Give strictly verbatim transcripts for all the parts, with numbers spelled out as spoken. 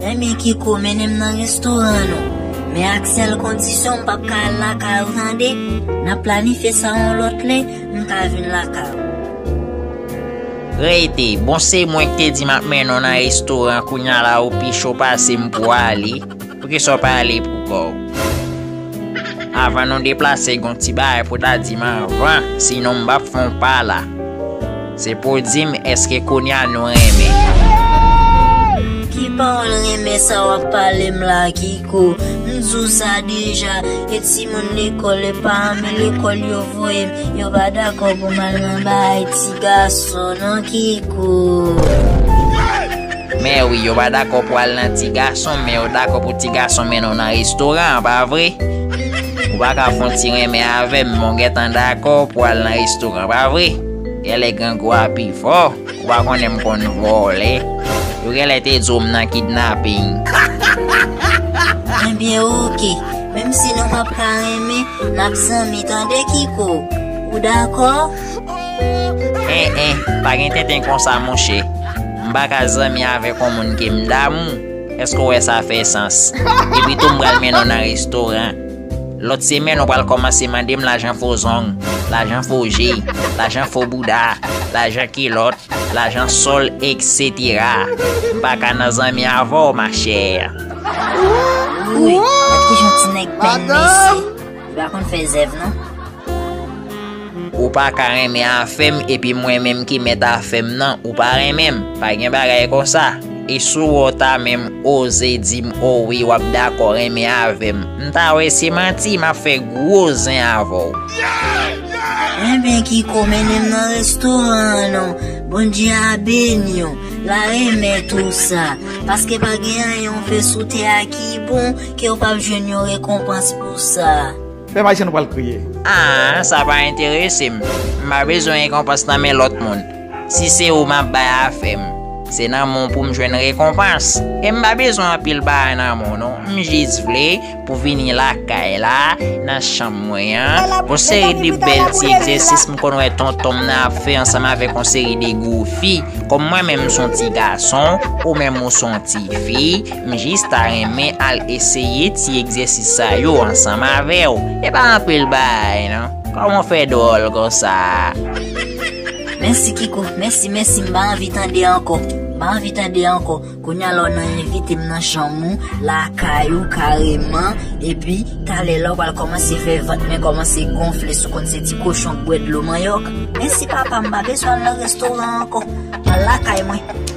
Ebyen Kiko, mennen m nan restoran nou. Men ak sèl kondisyon, m p ap ka al lakay ou tande. N ap planifye sa yon lòt lè, m ka vin lakay ou. Rete, bon se mwen ki te di m ap mennen w nan restoran, kounya la ou pi cho pase m pou ale. Poukisa w pa ale pou kò w? Avan nou deplase, gon ti bagay pou w ta di m anvan, sinon m p ap fè w pa la. Se pou w di m, èske kounya nou renmen? Ki pawòl renmen sa w ap pale m la, Kiko? M di w sa deja, e timoun lekòl, e paran m lekòl yo voye m, yo pa dakò pou m al nan bagay ti gason non, Kiko. Men wi, yo pa dakò pou al nan ti gason, men yo dakò pou ti gason mennen w nan restoran an, pa vre? Ou pa ka fè yon ti renmen avè m, men w gentan dakò pou al nan restoran, pa vre? Genlè grangou a pi fò, ou pa konnen m konn vòlè. Yo genlè te di w m nan kidnaping. Ebyen, oke. Menm si nou p ap ka renmen, n ap zanmi, tande, Kiko? Ou dakò? En, en, pa gen tenten konsa, monchè. M pa ka zanmi avèk yon moun ke m damou. Èske w wè sa fè sans? Epi tou, m pral mennen w nan restoran. Lòt semèn, ou pral kòmanse mande m lajan fo zong, lajan fo je, lajan fo bouda, lajan kilòt, lajan sòl, etsetera. M pa ka nan zanmi avè w, machè. Wi, gad kijan ti nèg pèn mesye. Li pa konn fè zèv, non. Ou pa ka renmen afè m, epi mwen menm ki mèt afè m nan, ou pa renmen m. Pa gen bagay konsa. E si w wè w ta menm oze di m, o wi, w ap dakò renmen avè m, m ta wè se manti, m ap fè gwo zen avè w. Ebyen, Kiko, mennen m nan restoran an non. Bondye a beni w. L a remèt ou sa. Paske pa gen anyen w fè sou tè a ki bon, ke w p ap jwenn yon rekonpans pou sa. Pèp ayisyen, nou pral kriye. Ah, sa pa enterese m. M pa bezwen rekonpans nan men lòt moun. Si se ou m ap bay afè m, se nan men w pou m jwenn rekonpans. E m pa bezwen anpil bagay nan men w non. M jis vle pou w vini lakay la, nan chanm mwen an. Yon seri de bèl ti egzèsis m konn wè tonton m nan ap fè ansanm avèk yon seri de gwo fi. Kòm mwen menm m s on ti gason, ou menm ou s on ti fi, m jis ta renmen al eseye ti egzèsis sa yo ansanm avè w. E pa anpil bagay non. Kòman w fè dwòl konsa? Mèsi, Kiko. Mèsi, mèsi. M pa anvi tande ankò. M pa anvi tande ankò. Kounya la w nan envite m nan chanm ou, lakay ou kareman. Epi, talè la w pral kòmanse fè vant mwen kòmanse gonfle, si w konn se ti kochon k bwè dlo manyòk. Mèsi, papa, m pa bezwen al nan restoran ankò. M al lakay mwen.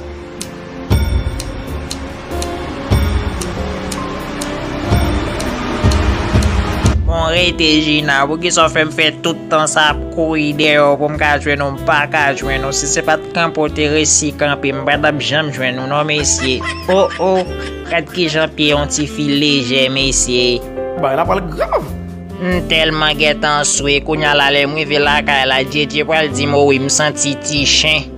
Bon, rete, Jina, poukisa w fè m fè tout tan sa ap kouri dèyè w pou m ka jwenn ou, m pa ka jwenn ou? Si se pa t kanpe w te resi kanpe, m pa t ap janm jwenn ou non, mesye. O, o, gad kijan pye yon ti fi lejè, mesye. Bagay la pral grav. M tèlman gentan swe, kounya la lè m rive lakay la, Djedje pral di m, o wi, m santi ti chen.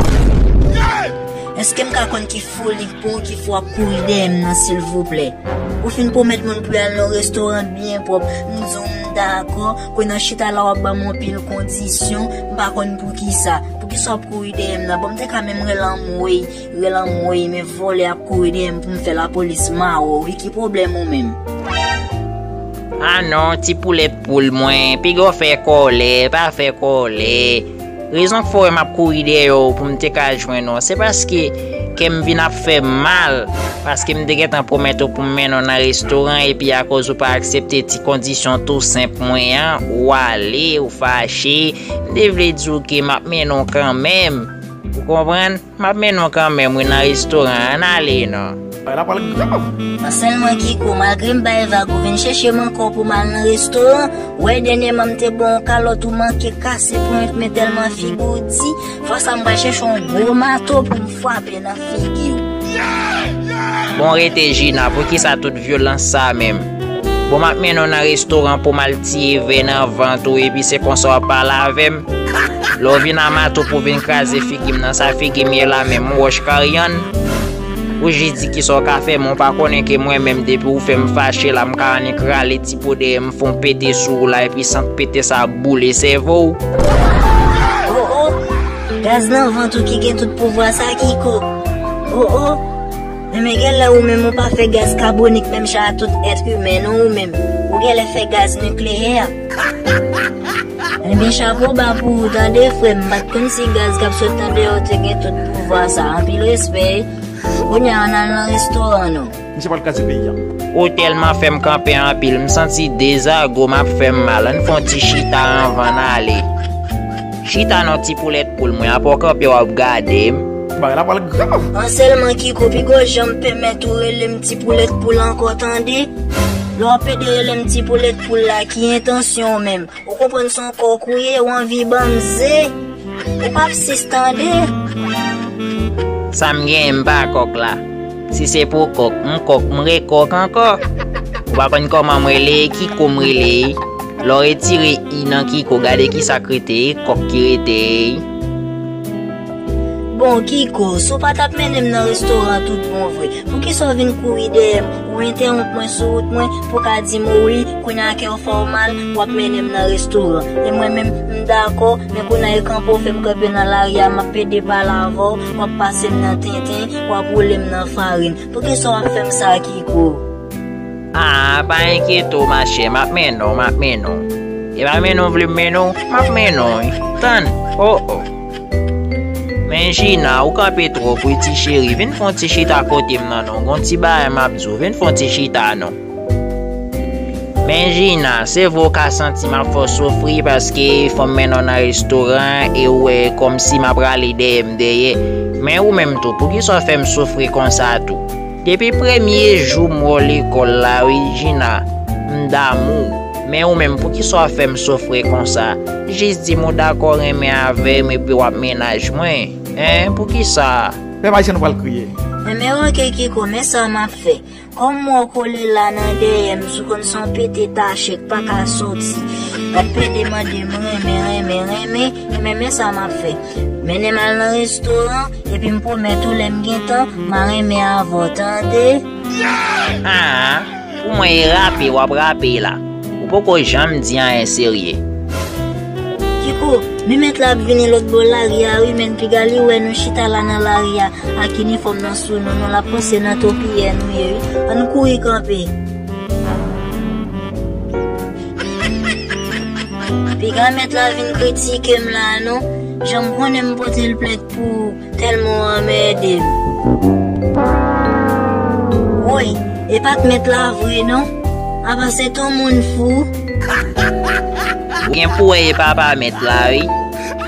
Èske m ka konn ki foli pou ki fwa ap kouri dèyè m nan, silvouplè? Ou fin pwomèt mwen pou y al nan restoran byen pwòp, m di w m dakò, kounye a chita la w ap ban m anpil kondisyon, m pa konn poukisa. Poukisa w ap kouri dèyè m nan? Bon, m te ka menm rele anmwey. Rele anmwey, men vòlè ap kouri dèyè m pou m fè lapolis mare w wi, ki pwoblèm ou menm? Ah non, ti poulèt poul mwen, piga w fè kòlè, pa fè kòlè. Rezon k fè w wè m ap kouri dèyè w pou m te ka jwenn ou, se paske kè m vin ap fè m mal, paske m te gentan pwomèt ou pou m mennen w nan restoran, epi akoz ou pa aksepte ti kondisyon tou senp mwen an, ou ale, ou fache, m te vle di w ke m ap mennen w kanmenm. Ou konprann? M ap mennen w kanmenm, wi, nan restoran an. Ann ale, non. Bagay la pral grav. An sèlman, Kiko, malgre m bay vag, ou vin chèche m ankò pou m al nan restoran. Ou wè, dènyèman, m te ba w yon kalòt, ou manke kase ponyèt, men tèlman figi w di, fwa sa a m pral chèche yon gwo mato pou m frape nan figi w. Bon, rete, Jina, poukisa tout vyolans sa a menm? Bon, m ap mennen w nan restoran pou m al tiye vè nan vant ou, epi se konsa w ap pale avè m? Lè w vin a mato pou w vin kraze figi m nan, sa figi m ye la menm, wòch karyann? Ou jis di kisa w ka fè, men w pa konnen ke mwen menm, depi w fè m fache la, m ka annik rale ti po dèyè m, fè w pete sou ou la, epi sant pete sa ap boule sèvo w. O, o! Gaz nan vant ou ki gen tout pouvwa sa, Kiko. O, o! Men genlè ou menm ou pa fè gaz kabonik menm jan a tout èt imen non ou menm. Ou genlè fè gaz nikleyè. Ebyen chapo ba pou ou tande frè m, m pa t konn si gaz k ap sot nan deyò te gen tout pouvwa sa. Anpil respè. Kounye a ann al nan restoran non. Misye pral kraze peyi a. Ou tèlman fè m kanpe anpil, m santi de zago m ap fè m mal. Ann fè yon ti chita anvan n ale. Chita non ti poulèt poul mwen, apa w kanpe w ap gade m. Bagay la pral grav. An sèlman Kiko, piga w janm pèmèt ou rele m ti poulèt poul ankò tande. Lè w ap pede rele m ti poulèt poul la, ki entansyon w menm? Ou konprann se yon kòk ou ye, ou anvi ban m ze. Ou p ap sis tande. Sa m genyen m pa kòk la. Si se pou kòk, m kòk, m rekòk ankò. Ou pa konn kòman m rele, Kiko m rele. Lè w retire i nan Kiko, gade kisa k rete, kòk ki rete. Bon, Kiko, si w pa t ap mennen m nan restoran tout bon vre, poukisa w vin kouri dèyè m? Ou entèwonp mwen sou wout mwen pou w ka di m wi, kounye a kè w fè w mal, w ap mennen m nan restoran. E mwen menm, m dakò, men kounye a e kanpe w fè m kanpe nan lari a, m ap pede pale avè w, w ap pase m nan tenten, w ap woule m nan farin. Poukisa w ap fè m sa, Kiko? Ah, pa enkyete w, machè, m ap mennen w, m ap mennen w. E pa mennen w vle m mennen w, m ap mennen w, wi. Tann, oh, oh. Men Jina, ou kanpe twòp wi ti cheri, vin fè yon ti chita kote m nan non, gon ti bagay m ap di w, vin fè yon ti chita non. Men Jina, se vre w ka santi m ap fè w soufri paske fò m mennen w nan restoran e w wè kòmsi m ap rale dèyè m dèyè. Men ou menm tou, poukisa w fè m soufri konsa tou? Depi premye jou m wè w lekòl la wi Jina, m damou w. Men ou menm, poukisa w ap fè m soufri konsa? Jis di m ou dakò renmen avè m epi w ap mennaj mwen. Hein, poukisa? Pèp ayisyen nou pral kriye. Men oke Kiko, men sa m ap fè. Kòm m wè w kole la nan dèyè m, sou konn se yon pete tache k pa ka soti. W ap pede mande m renmen, renmen, renmen, men men sa m ap fè. Mennen m al nan restoran, epi m pwomèt ou lè m gen tan, m a renmen avè w, tande? Ah, pou mwen e rape w ap rape la. Ou poko janm di anyen serye. Kiko, men mèt la ap vini lòt bò lari a wi, men piga li wè nou chita la nan lari a ak inifòm nan sou nou, non l ap panse nan topiyè nou ye wi. Ann kouri kanpe. Piga mèt la vin kritike m la non, jan m konnen m pote l plent pou ou. Tèlman w anmède m. Woy, e pa t mèt la vre non. Apa se t on moun fou. Ou gen pou wè e papa mèt la wi.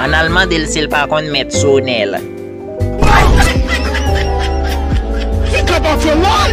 Ann al mande l si l pa konn mèt Sonèl. Pick up off your lawn!